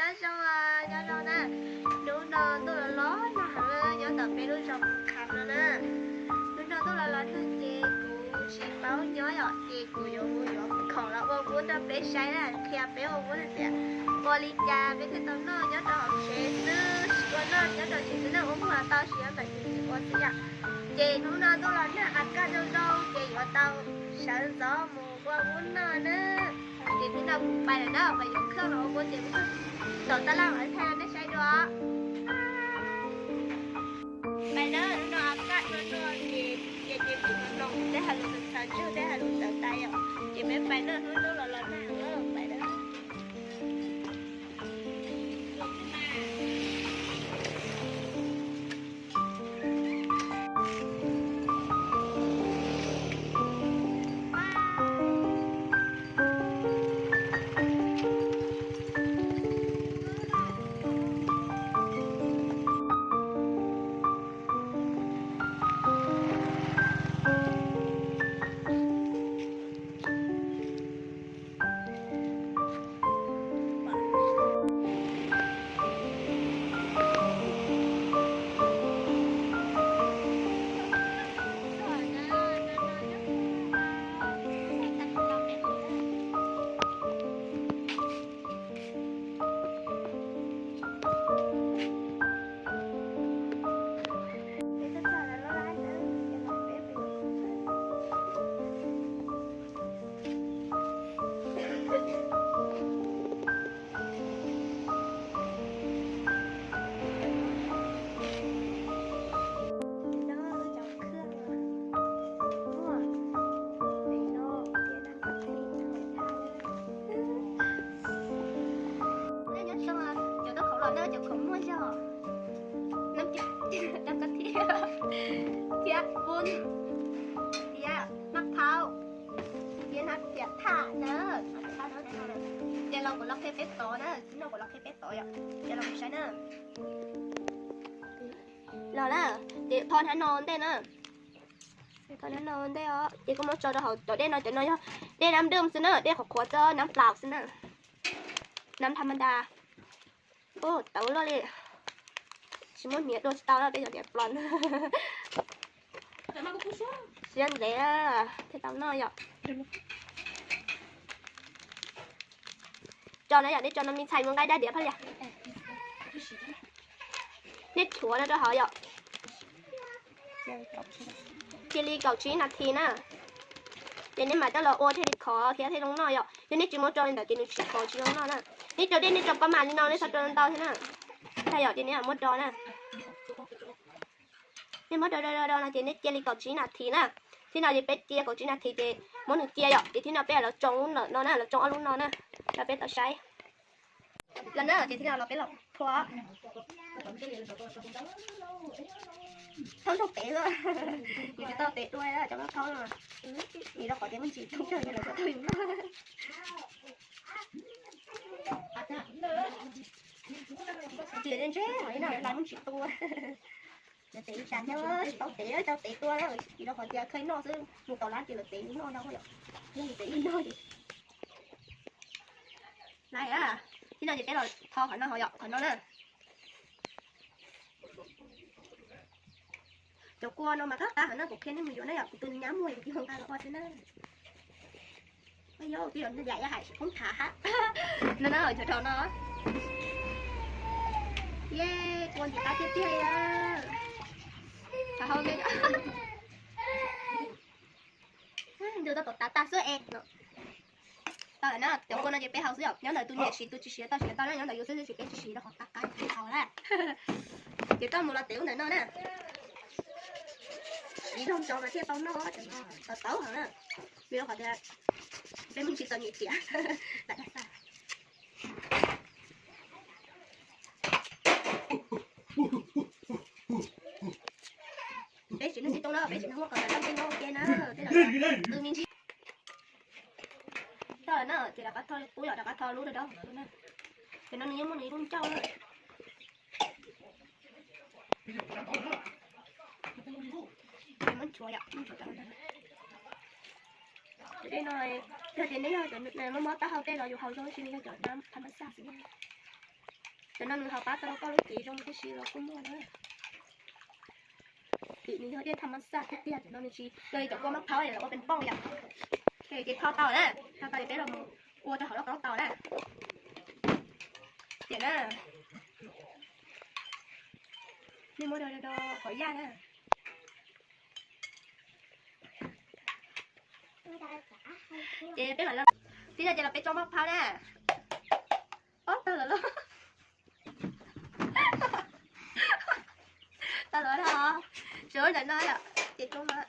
Nyob zoo, nyob zoo na, hnub no ntuj los los nag heev nyob ntawm peb lub zos Mus Kham no na. Hnub no ntuj los los nag ces kuv tsis paub nyob yom, ces kuv yuav mus yuav khoom los ua vuab rau peb saib na, qhia peb ua vuab tias ua li cas peb thiaj tau noj nyob rau hauv tsev xwb, tsis ua noj nyob rau tsev xwb na, ua vuab los tau tsis nyob ntawm tsev ces ua xwb yom. Ces hnub no ntuj los nag a kaj zoo zoo ces yuav tau sawv ntxov mus ua vuab noj na. Ces hnub no kuv pais lawm na, pais yuav kheej los ua vuab ces tom taj laj mam thaij nej saib dua. Pais na, hnub no a kaj zoo zoo ces ces ces kuv los mloog tej hais lus txawv txawv ntswg, tej hais lus txawv tas yom. Ces peb pais na, hnub no los los nag pais na. Cov tuaj khov los na, cov khov muaj zog, nab, cov koj thiab, thiab pub, thiab maj thaub, thiab nab, thiab thaj na. Ces los kuv los qhia peb tod na, no kuv los qhia peb tod yom, ces los saib na. Los na, ces tho hnab no ntej na. Tho hnab no ntej os, ces koj muab tso rau hauv cov dej no, cov no yog dej nab dwj xwb na, dej qhuav qhuav xwb, nab plaus xwb na, nab tha ma nta. Ub, tawv luaj li. Tsis muab hniav dua tsis tau na, peb cov hniav plom. Siab ntev thiaj tau noj yom. Tso na yom, nej tso no me ntxhais mus nqaij dab diav phaj lias. Nej chuav no rau hauv yom. Cia li kaum tsib nas this na. Ces nej mam coj los ua thiaj li khov thiab thiaj zoo noj yom. Yog nej tsis muab rau li ntawd ces nws tsis khov tsis zoo noj na. Nej rau dej nej rau pab mas li no nej txhob rau ntau thiab na. Tag yom ces nej muab do na. Nej muab do do do no ces nej cia li kaum tsib nas this na. Thiab no ces peb cia kaum tsib nas this ces muab nws cia yom, ces thiab no peb los tsoo lub ntawm no na, los tsoo ob lub no na, rau peb tau saib. Los na, ces thiab no los peb los phua. Thaub nrog pem xwb, kuv tsis tau pem dua cov khaub no, vim rau qhov tias muaj ntsis tub kawg ces lawv tsis tau yus noj. Ces ntse ntse hov no lawv muaj ntsis tua. Lawv tev ib tsam thiab tsis tau tev, tau tev tua na, vim rau qhov tias khaij noj xwb, mus tom lab ces lawv tev yus noj no yom. Yog yus tev yus noj ces lawv, thiab no ces peb los tho qhov no hauv yom, qhov no na. Cov kua no mas qab qab heev na, kuv qhia nej mus yuav na yom, kuv tus nyab muag kuv cia li nqa los ua xwb na. Yog twb yog yam yaj hais tsis poob thav hab. No na, cov rau no. Ye, kua ntxim qab tiag tiag li. Thav hau me. Ntu tau tom tav tag xwb es. Tau lawm na, cov kua no ces peb hau xwb yom, nyob ntawm tus nyiam siv tus tsis siav tau siav tau na, nyob ntawm yus xwb ces peb tsis siv rau qhov qab qab ces peb hau na. Ces koj mus los tev lub ntawm no na. Siv zoo tso mas thiaj tau noj, tawv tawv heev na. Vim rau qhov tias peb muaj ntsis txom nyem tiam. Peb tsis nug tsis tau na, peb tsis nug muab kom tawm tau tej nyob ua ke na, tej no tus me ntsis. Tau lawm na, ces rov qab tho pub yom, rov qab tho lub rau dawb na. Ces no nws yeej muaj nws ib lub ncauj na. Ces muab nchuav yom, muab nchuav rau. Cov dej no, yog tias nej yog cov mob mob taub hau tej los yus haus zoo, tsis li yog cov nab tha ma xaj xwb. Cov no nws ho pab tau rau koj lub cev zoo tib si los kuj muaj na. Vim nws yog dej thaj mab xaj tiag tiag, cov no nws tsis yog li cov kua mab phaub los ua pes pooj yom. Ces tho tau na, tho tau ces peb los mus ua rau hauv lauj kaub tau na. Tiam na, nej muab do do qhov yaj na. Ces peb mam los, tib no ces los peb tso mab phaub na. Ob tag lawm los, tag lawm os, tsuav ntawm no yom, ces tso mas.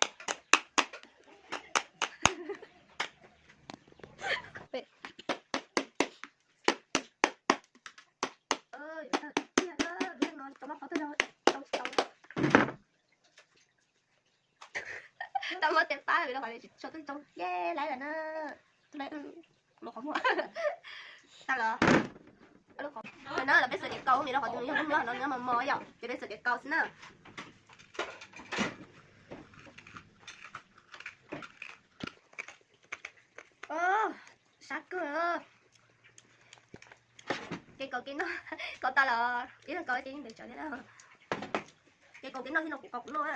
Tau muab tej pab vim rau qhov tsis tshua twb tsoo, yeej laib lawm na. Laib lub qhov muag. Tau los, no los peb xuas cev kaus vim rau qhov nws yog lub mloog no nws mos mos yom, ces peb xuas cev kaus xwb na. Sab kawg. Ces kaus kev noj, kaus tas los ib leeg kaus ces yeej ntev tsawv thiab na. Ces kaus kev noj thiab no kuv kaus kuv noj,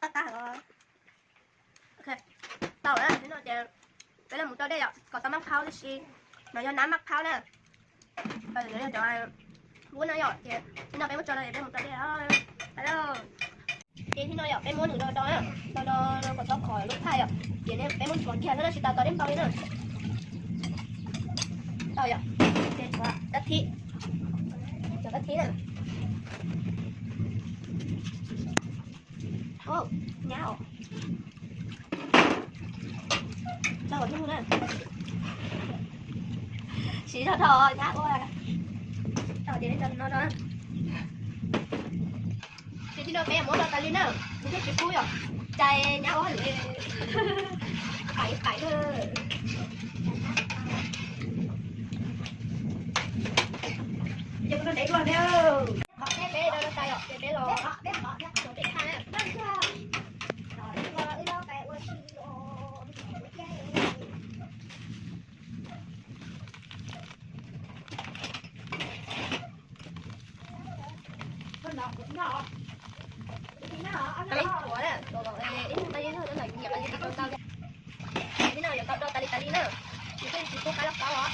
qab qab os. Tau lawm thiab no ces peb los mus rau dej yom, kom tau mab phaub tib si. No yog nab mab phaub na. Yog cov ub no yom, ces thiab no peb muab tso rau ces peb mus rau dej. Ces thiab no yom, peb muab nws do do, do do kom txhob khov lub phaj yom. Ces peb muab ntxuav kiag xwb na, tsis tas tos dej npau li na. Tau yom, ces tshuav kab thib, tshuav kab thib na. Nyab os. Siv zog dhau nyab ua. Tau ces no no. Ces tib no peb muab rau tas li na, nws thiaj tsis kub yom. Cais nyab ua hauj lwm, pais pais na. Ces kuv rau ntev dua thiab. Qhov peb peb rau rau tas yom, ces peb los, peb los peb thaj na. Ib ntsis no yuav tau do tas li tas li na, nws thiaj tsis kub qab loj qab os.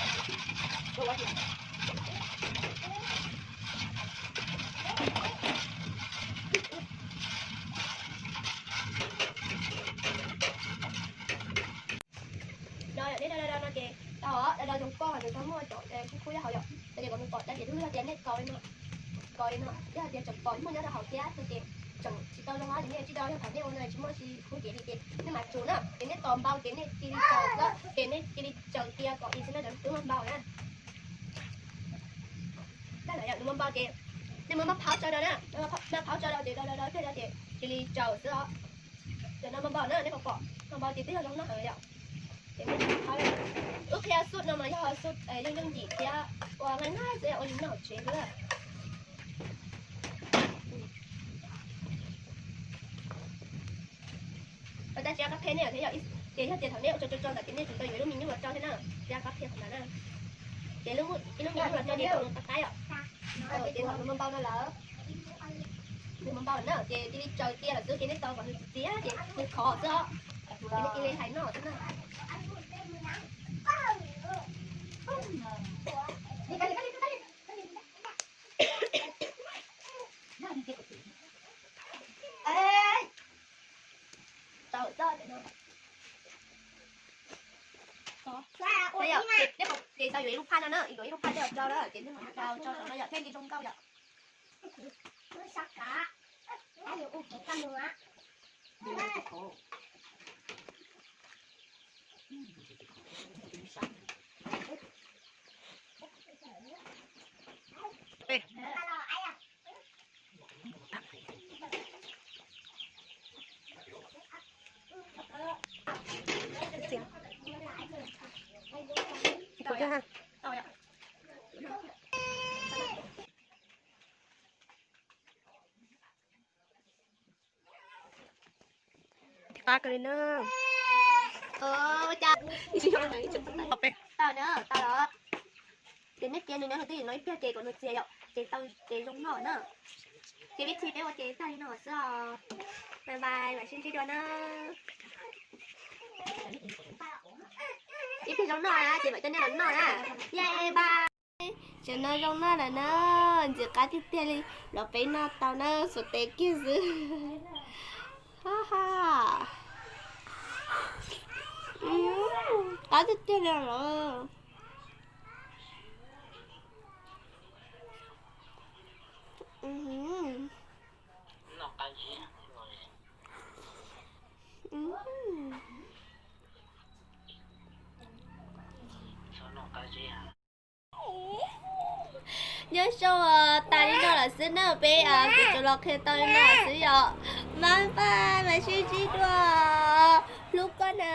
No yom, neb do do no ces tau os, do do zoo koj nws tau muaj cov kub kub hauv yom, ces kom nws pom dab tsi lub lub tias nej kaus li no, kaus li no, yog tias tseem pom muaj nyob rau hauv thiab no ces tseem tsis tau zoo os, ces nej tsis do, yog thaum nej ua no tsis muaj tsis kub cev li ces nej mam tsum na, ces nej tos npau ces nej cia li tsaws xwb, ces nej cia li tsaws cia kom ib xwb no cov twb muaj npau na. Nws muaj npau ces nej muab mab phauv tso rau na, mab phauv tso rau ces do do do kiag rau ces cia li tsaws xwb os. Cov no muaj npau na, nej pom pom muaj npau ces twb yog zoo noj heev yom. Ces nej tsis phauj, wb qhia xub no mas yog xub yooj yooj yim thiab ua nqaij nqaij xwb, ua li noj hauv tsev xwb. Tab tsis qab phem nej thiab yom, ces yog tias thaum nej ua tso tso tso ntawd ces nej tsum tau yuav ib lub me nyuam los rau thiab na, tsis qab phem qhov ntawd na. Ces ib lub me nyuam los rau ces thaum nws qab qab yom, ces thaum nws muaj npau no lawm, nws muaj npau lawm na ces cia li tsaws cia lawm xwb, ces nej tos kom nws txias txias ces nws khov xwb os, ces nej cia li hais noj xwb na. Ces tau yuav ib lub phaj no na, yuav ib lub phaj tej los rau na, ces nej mam tau tso saum no yom, thiaj li zoo nkauj yom. Qab kawg li na. Tau na, tau los. Ces nej cia nws nyob nws twj ywm no ib pliag ces kom nws txias yom, ces tau ces zoo noj na. Ces vib thi peb ua ces tag li no xwb os. Bye bye, mam sib ntsib dua na. Ib pliag zoo noj na ces mam coj nej los noj na. Yay bye. Tam no zoo noj lawm na, ntxim qab tiag tiag li, los peb noj tau na, xuas tes kiag xwb. Ha ha. Qab tiag tiag li los. Nyob zoo, tas li no lawm xwb na, peb kuv tsuas los qhia tau li no xwb yom. Bye bye, mam sib ntsib dua, hlub koj na.